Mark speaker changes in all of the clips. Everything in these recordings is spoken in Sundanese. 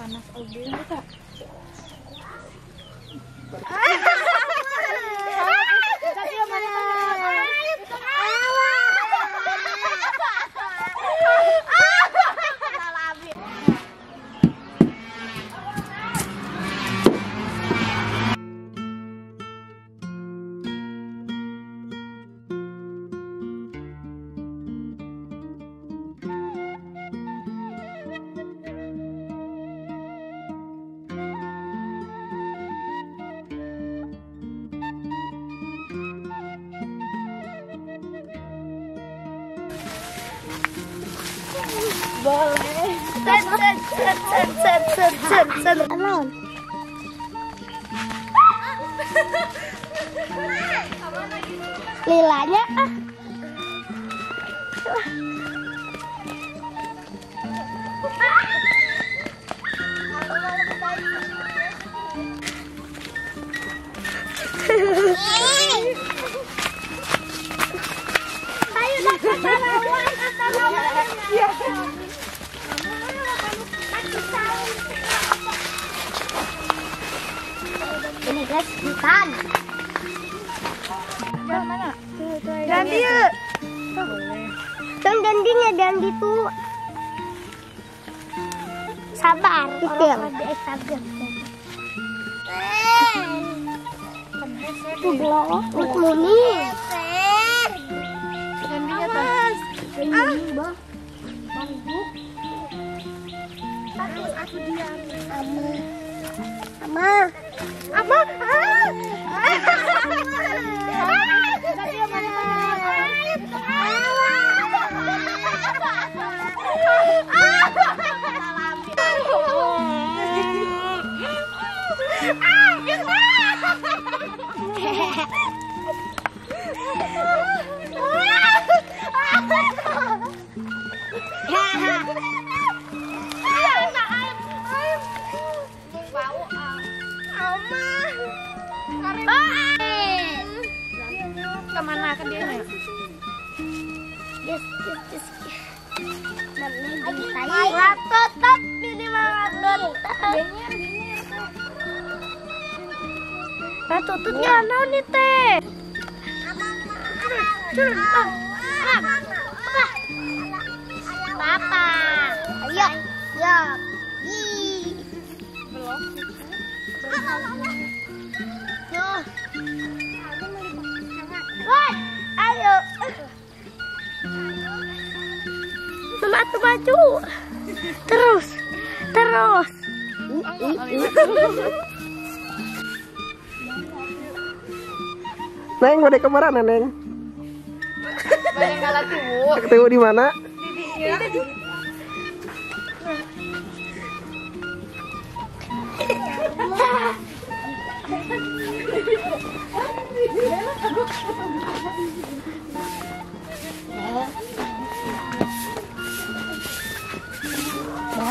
Speaker 1: Panas oge tak.
Speaker 2: Boleh. Sen sen sen sen sen sen sen. Alon. Lilanya ah. Ayo ini guys, hutan.
Speaker 1: Jalan mana? Dan dia.
Speaker 2: Dan dandinya dan itu. Sabar, orang ada sabar. Tuh belok, muni.
Speaker 1: Dandinya tas.
Speaker 2: Ah,
Speaker 1: aku diam.
Speaker 2: Ama. Ama.
Speaker 1: Kemana kan dia?
Speaker 2: Yes, yes, yes. Ratutat minimal ratutat. Ratututnya naon nih teh? Papa. Ayo, ya.
Speaker 1: Belum.
Speaker 2: Ayo. Maju maju. Terus. Terus.
Speaker 3: Neng, mau ke mana, Neng?
Speaker 1: Banyak ngalah tuh.
Speaker 3: Ketemu di mana?
Speaker 1: Di dinya.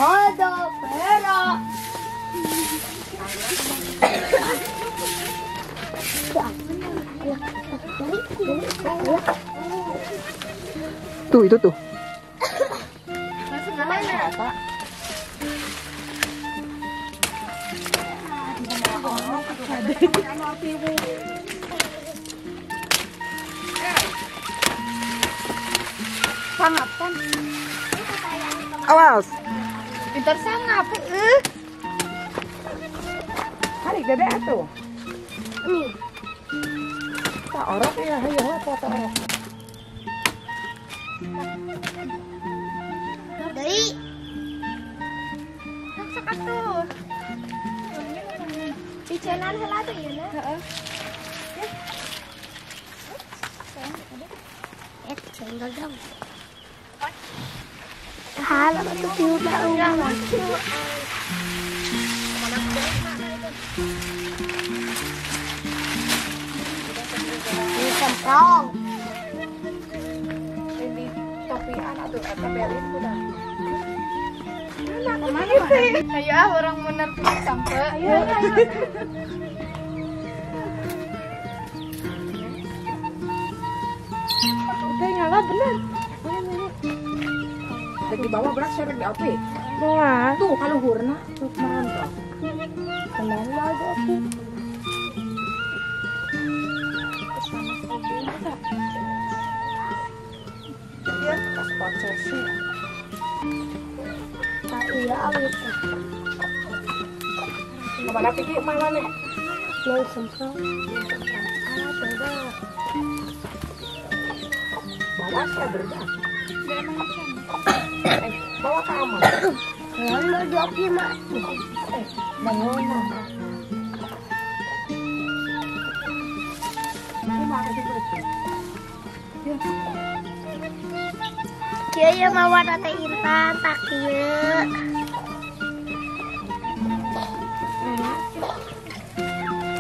Speaker 2: Ada perak.
Speaker 3: Tuh itu tuh.
Speaker 1: Mana? Sangapan.
Speaker 3: Awas.
Speaker 1: Pintar sangap.
Speaker 3: Tarik dede atuh.
Speaker 2: Nih.
Speaker 3: Tak orok ya, hayo apa tak orok.
Speaker 2: Deui.
Speaker 1: Sok atuh.
Speaker 2: Picenan heula tuh ieu na.
Speaker 1: Heeh.
Speaker 2: Cendol dong. Halo, tuh tiup lah. Ini semprong.
Speaker 1: Ini topi anak tuh, eta belit udah. Mana sih? Ayo ah, orang bener sampai. Ayo. Udah ngalah bener.
Speaker 3: Rek di bawah berat, saya rek di api.
Speaker 2: Wah, tuh kaluhurna tuh mantap. Kemana lagi aku?
Speaker 3: Ya, pas prosesi.
Speaker 2: Tak iya awit.
Speaker 3: Kemana pergi mana nih?
Speaker 2: Mau semprot. Ah, beda.
Speaker 3: Balas ya berdah. Bawa ke aman.
Speaker 2: Kalau joki mah.
Speaker 3: Bangun.
Speaker 2: Kieu ya mawa teh Intan tak kieu.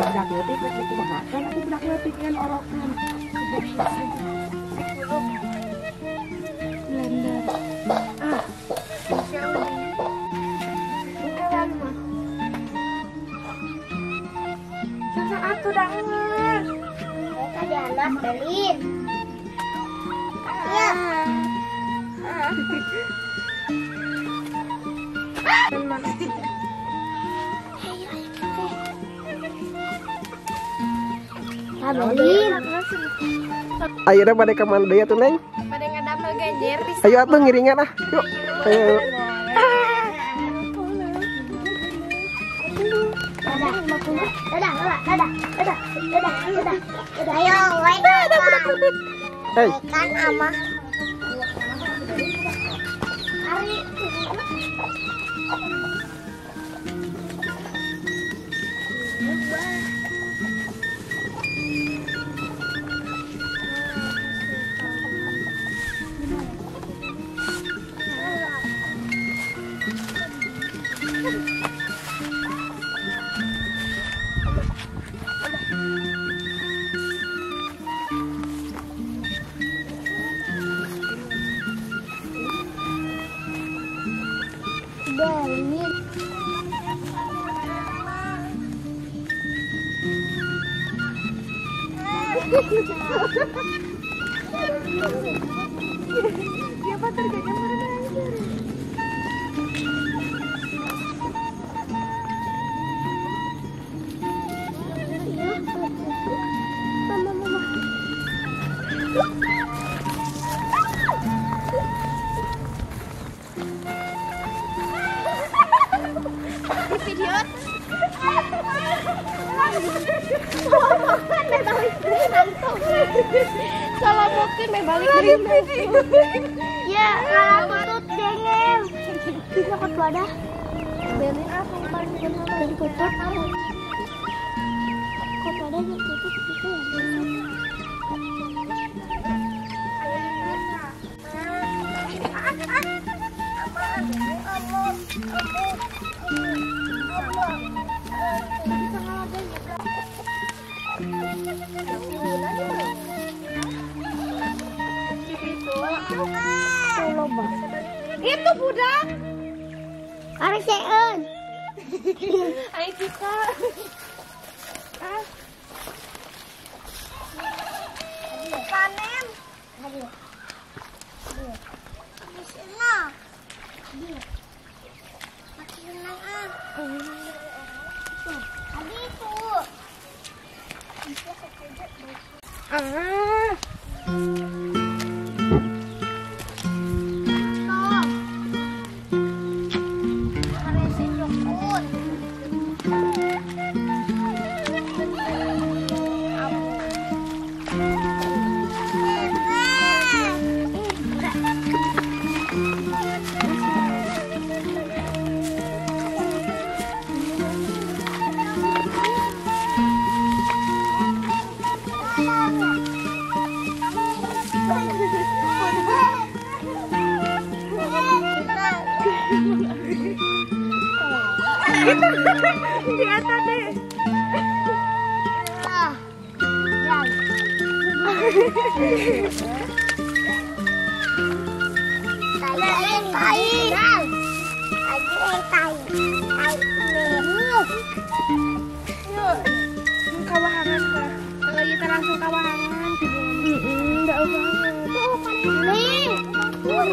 Speaker 3: Budak leutik rek dikumahakeun atuh budak leutik ngan orokan.
Speaker 1: Blender.
Speaker 3: Ah.
Speaker 1: Sama atuh dangan.
Speaker 2: Eta dianak Belin. Iya. Belin.
Speaker 4: Ayeuna bade ka mana deui atuh Neng?
Speaker 1: Bade ngadamel genjer di.
Speaker 4: Ayo atuh ngiringan ah. Yuk. Ayo.
Speaker 2: Dadah, dadah, dadah, dadah, dadah, dadah. Ayo,
Speaker 4: Hei.
Speaker 2: Kan ama. Ari.
Speaker 1: Siapa terjadi mana?
Speaker 2: Mama, mama.
Speaker 1: Di video. Salah mungkin balik dari
Speaker 2: Ya, kalau tutut jengel. Bisa ke wadah. Belin apa paling benar tutut. Kok wadah tutut itu ya.
Speaker 1: Itu budak.
Speaker 2: Arek seun.
Speaker 1: Ayo Cika. Ah.
Speaker 2: Panen.
Speaker 1: Ah. Di atas deh. Yuk, kawahangan mah. Kalau kita langsung kawahangan, enggak banget. Nih, udah.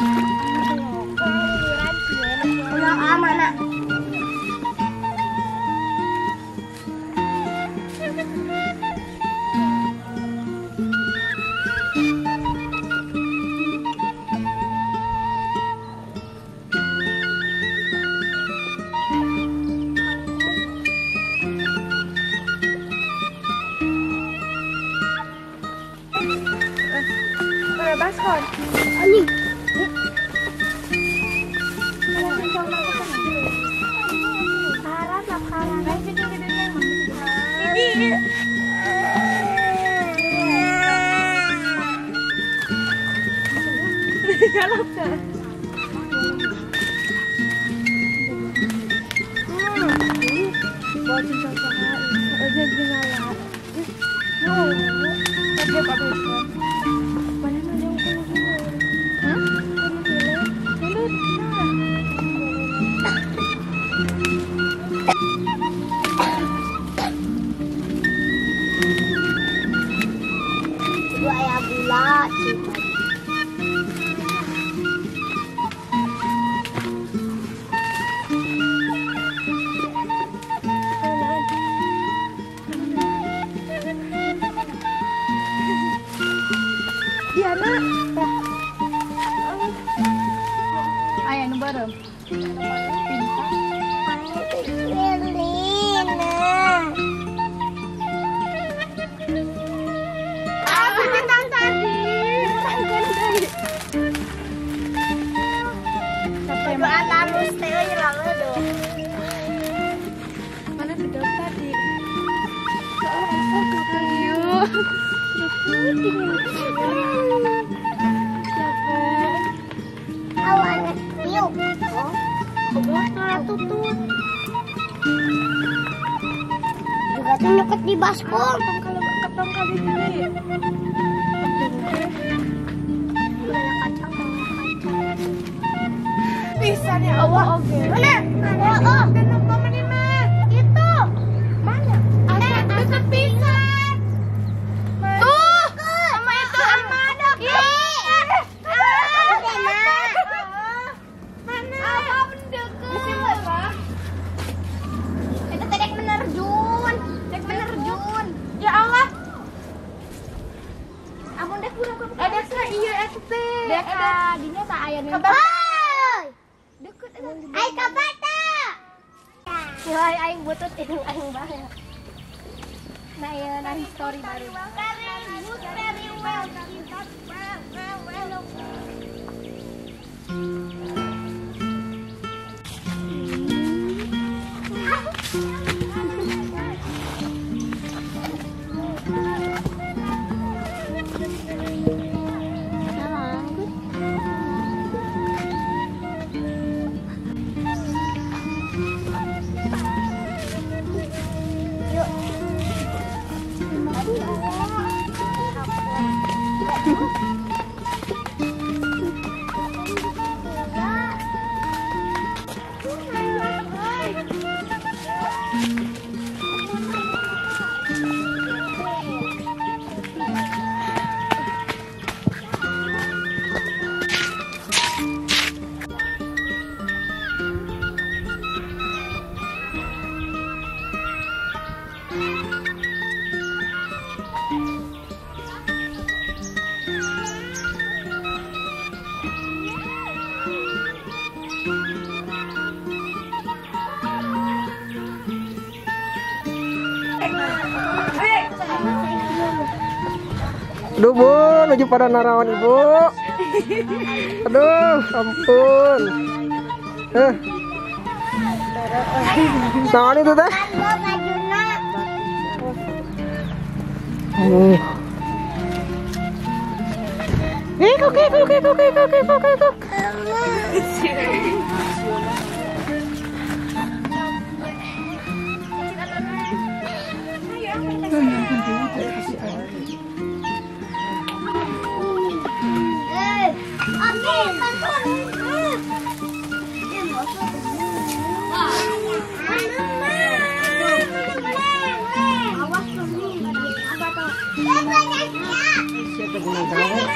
Speaker 2: Mana?
Speaker 1: Baskon.
Speaker 2: Anjing.
Speaker 1: Diana. Ay, ano ba rin? Pinta. Ah, sakitan tadi.
Speaker 2: Doa talus teh euy lama do.
Speaker 1: Mana bedog tadi? Ayo.
Speaker 2: Awan yuk. Oh, tutut. Juga tuh nyeket di baskom.
Speaker 1: Ketong kali ini.
Speaker 2: Banyak kacang, kacang.
Speaker 1: Pisan ya Allah. Oke.
Speaker 2: Mana? Mana? Oh, itu. Mana?
Speaker 1: Deket pisan. Tuh, sama itu sama ada. Mana? Apa deket?
Speaker 2: Itu tadi menerjun, dek menerjun.
Speaker 1: Ya Allah.
Speaker 2: Amun dek kurang
Speaker 1: ada sa iya eta teh.
Speaker 2: Dek dinya tak aya nih. Deket ai kabata. Wah, aing butut ini aing banget. Nah, ya, nanti story baru. Very good, very well.
Speaker 4: Aduh bu, menuju pada narawan ibu. Aduh, ampun. Naon itu teh? Oke, oke.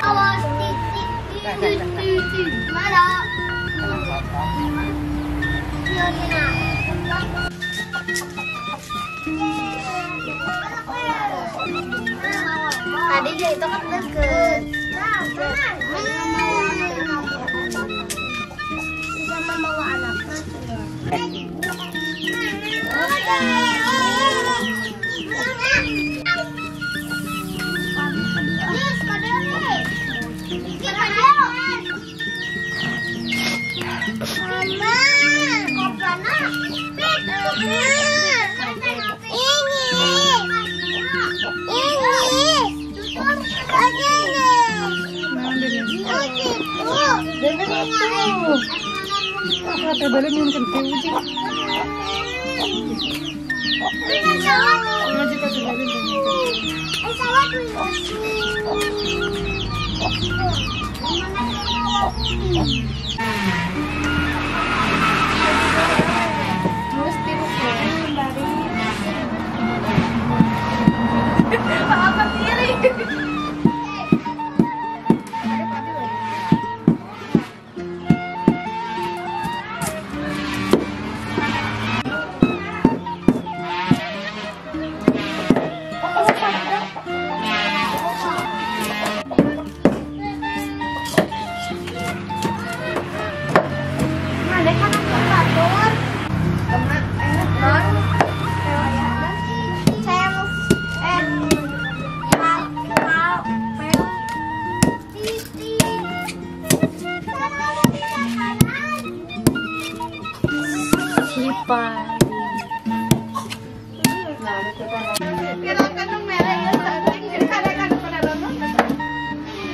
Speaker 2: Awas titik. Tadi dia itu kan deket. Bisa membawa anak.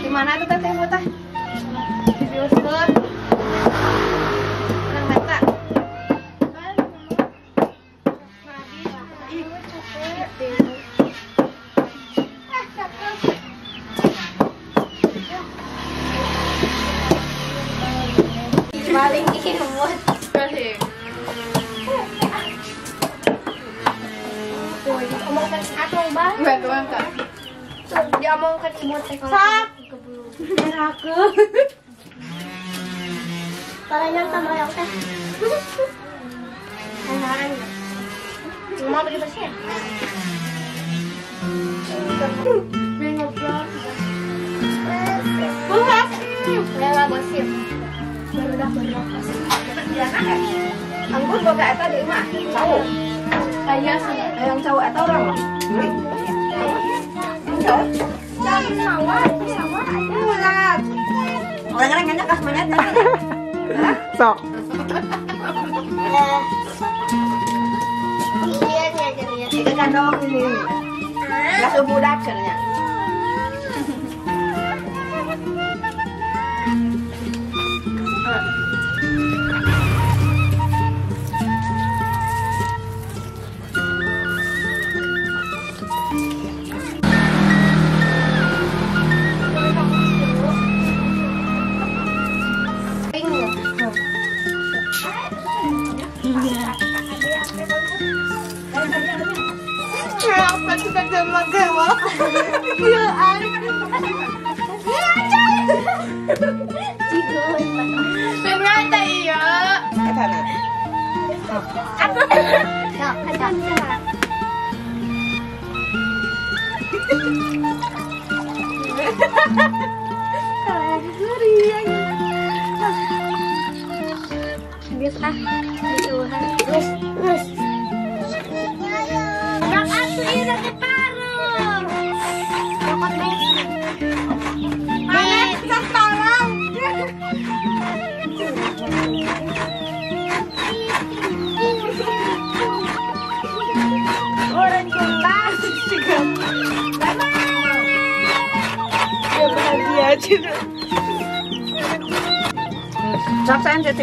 Speaker 1: Di mana tuh teteh teh? Di bioskop. Menang mata.
Speaker 2: Paling imut. Diomongkan imut teh kalau aku. Parahnya tambah yang teh. Tahan. Mau pergi bersih ya? Lela gosip. Baru dah
Speaker 3: Anggur boga eta di imah. Cau.
Speaker 1: Aya sih.
Speaker 3: Yang cau eta urang mah. Cau.
Speaker 1: Cau sawah, sawah aya.
Speaker 3: Orang-orang nanya kas monyet nanti.
Speaker 4: Sok.
Speaker 2: Iya, iya, iya.
Speaker 3: Itu kan dong ini. Langsung budak cenah.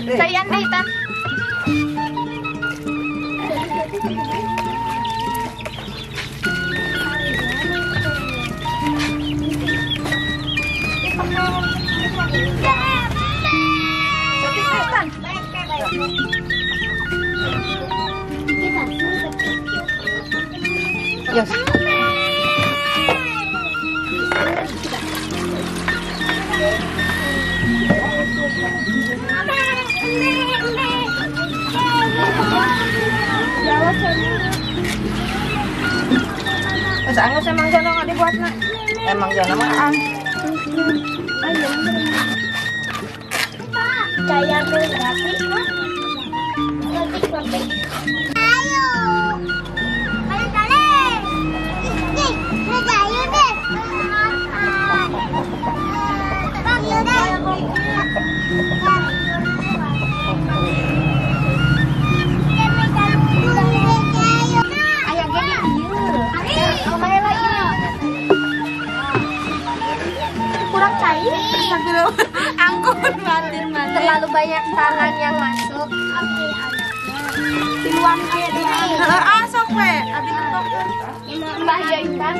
Speaker 1: Sayan deh, Tan.
Speaker 4: Yes.
Speaker 1: Geus anggeus emang jono nggak dibuatna. Emang jono mah ang.
Speaker 2: Caya berarti. Ayo. Ayo dale. Ayo deh. Ayo deh. Kurang cair.
Speaker 1: Angkut batin mana?
Speaker 2: Terlalu banyak tangan yang masuk.
Speaker 1: Tiluan kayak di ah sok we, abi nentokkeun.
Speaker 2: Mbah jahitan.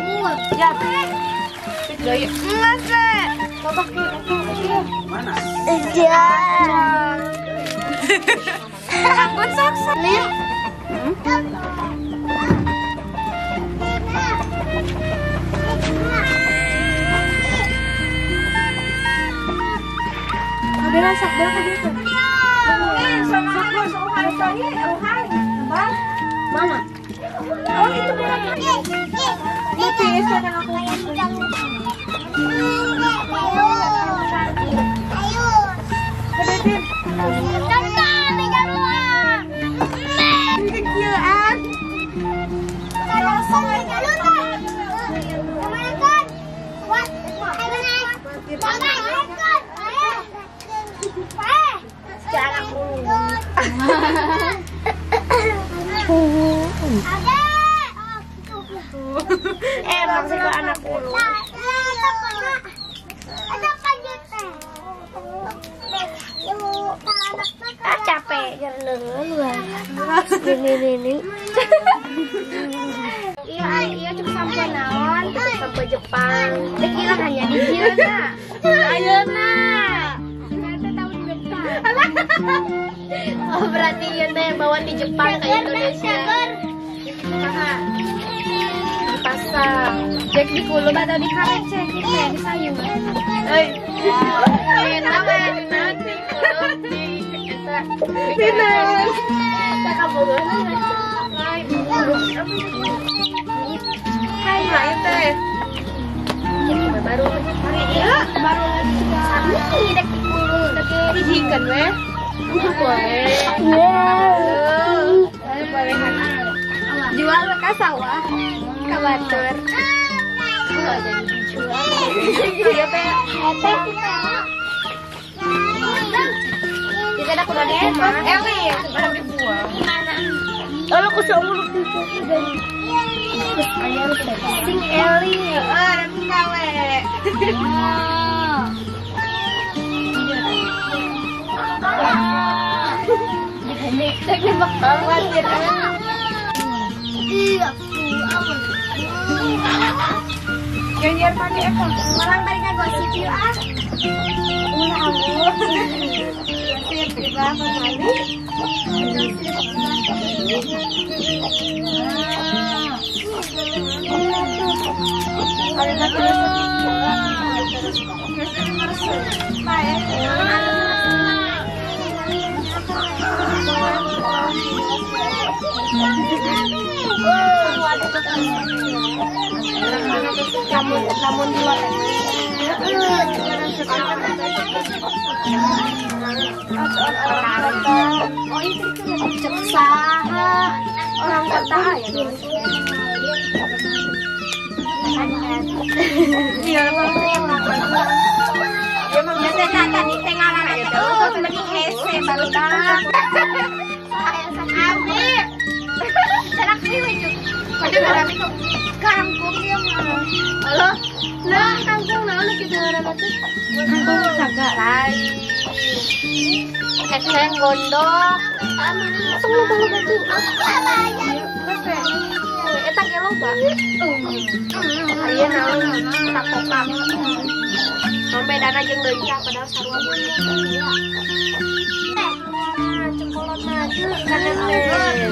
Speaker 1: Ya. Gaya. Geus we. Totokeun atuh.
Speaker 3: Mana?
Speaker 2: Iya.
Speaker 1: Angkut sok sok. Kabeh sak berapa gitu?
Speaker 2: Mana?
Speaker 1: Oh itu berapa? Itu sekarang aku.
Speaker 2: Ayo.
Speaker 1: Kekilaan.
Speaker 2: Emang sih anak ulu. Ah capek ini. Iya iya cukup sampai naon, cukup sampai Jepang. Dikira hanya dikira na. Ayo na. Oh berarti iya teh bawa di Jepang ke Indonesia. Kakak dipasang.
Speaker 1: Cek di kulub atau di karet cek di sayur. Eh, enak enak di kulub di eta. Bener. Hai, hai teh.
Speaker 2: Baru baru sami dek di kulub.
Speaker 1: Dijingkeun weh.
Speaker 2: Jual ke sawah, ke batur.
Speaker 1: Iya teh.
Speaker 2: Kita ada kuda di rumah.
Speaker 1: Eli, udah dibuang.
Speaker 2: Lalu aku seumur sing Eli,
Speaker 1: ah, nanti gawe. Nyanyian pagi aku.
Speaker 2: Orang balik gosip yuk ah. Ulah aku.
Speaker 1: Gosip di bawah kali.
Speaker 2: Namun dua oh itu cek saha orang kota ya.
Speaker 1: Iya, emang
Speaker 2: tadi tengah lah mending hese baru dah. Abi, serak sih wujud. Kangkung dia mah. Halo, nah kangkung naon kitu ngaranna teh?
Speaker 1: Kangkung saga lain.
Speaker 2: Eceng gondok. Tunggu tunggu tunggu. Eta ge loba.
Speaker 1: Aya naon takokak. Naon bedana jeung leunca padahal sarua boleh.
Speaker 2: Cengkolot maju kana teh.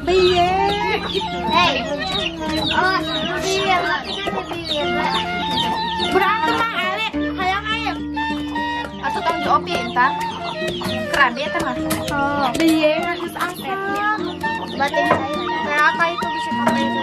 Speaker 1: Biye.
Speaker 2: Hey. Oh, biye.
Speaker 1: Berantem Mang Ale, hayang ayam. Atau tong diopi entar. Keren dia teh mah. Oh, biye geus asap.
Speaker 2: Batin saya.
Speaker 1: Kenapa itu bisa sampai itu?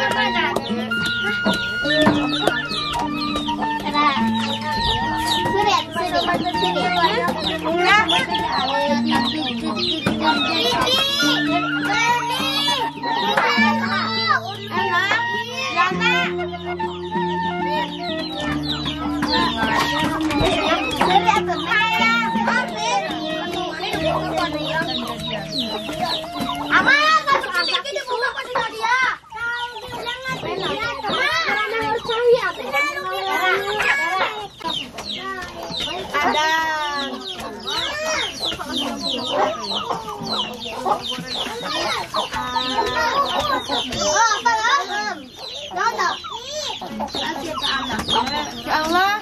Speaker 5: Ya Allah.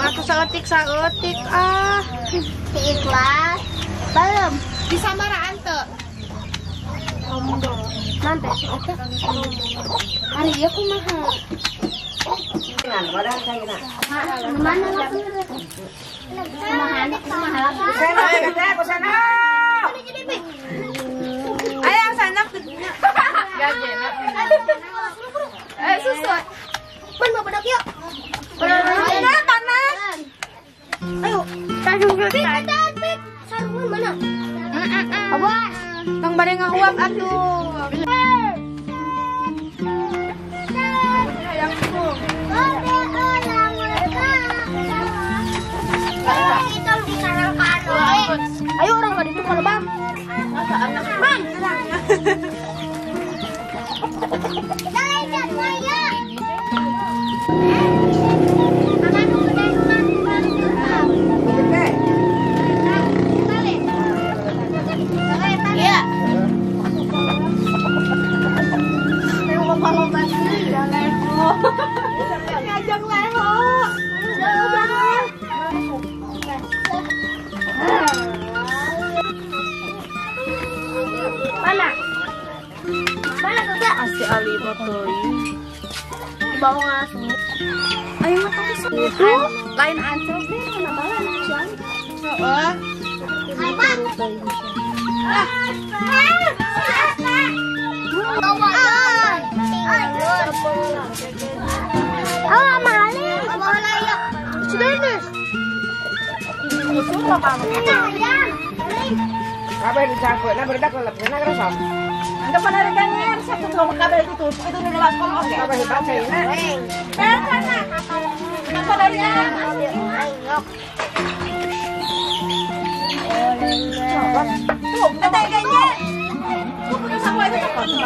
Speaker 5: Aku saeutik ah.
Speaker 2: Ikhlas. Belum.
Speaker 5: Di samaraan teu.
Speaker 2: Nanti eta. Ari ieu kumaha? Mana
Speaker 5: Ayo sanak.
Speaker 1: Susu.
Speaker 2: Ban bawa bedok yuk.
Speaker 5: Nah, panas.
Speaker 2: Ayo. Sarungan mana? Awas.
Speaker 1: Tong bade ngahuap atuh.
Speaker 2: Ayo orang nggak itu kalau bang. Bang.
Speaker 1: Iya.
Speaker 5: Ngajak leho.
Speaker 2: Mana? Mana tuh?
Speaker 5: Asih Ali botoi.
Speaker 2: Bawa langsung.
Speaker 5: Ayo mah itu lain ancol deh, mana balan siang. Heeh.
Speaker 2: Apa? Oh, mahal. Sudah.
Speaker 3: Kabeh dicangkut, nah berdak lelep, nah kerasa.
Speaker 5: Anda penarikannya satu dua kabel itu nilai sekolah oke.
Speaker 3: Kabeh baca ini.
Speaker 5: Tuh, kayaknya. Tuh punya sama itu tuh.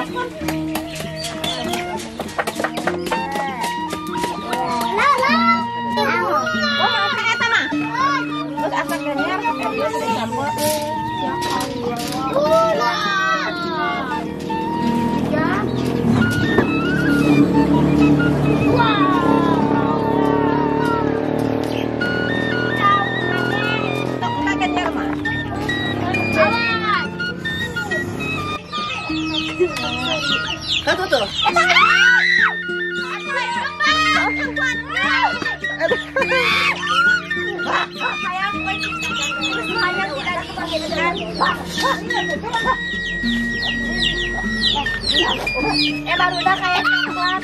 Speaker 1: Baru udah kayak coklat.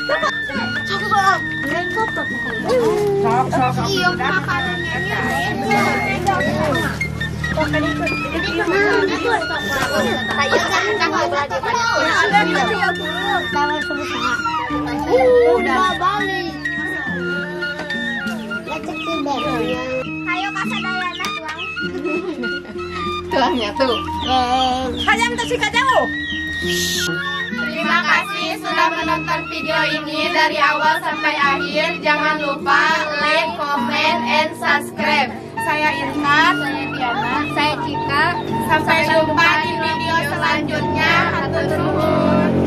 Speaker 5: Coklat.
Speaker 1: Iya, makanannya.
Speaker 2: Udah balik. Ayo kasadayana tuang.
Speaker 1: Tuangnya tuh.
Speaker 5: Hayam teh si kajang.
Speaker 1: Terima kasih sudah menonton video ini dari awal sampai akhir. Jangan lupa like, comment, and subscribe.
Speaker 5: Saya Intan, saya Diana, saya Cika. Sampai jumpa di video selanjutnya. Hatur nuhun.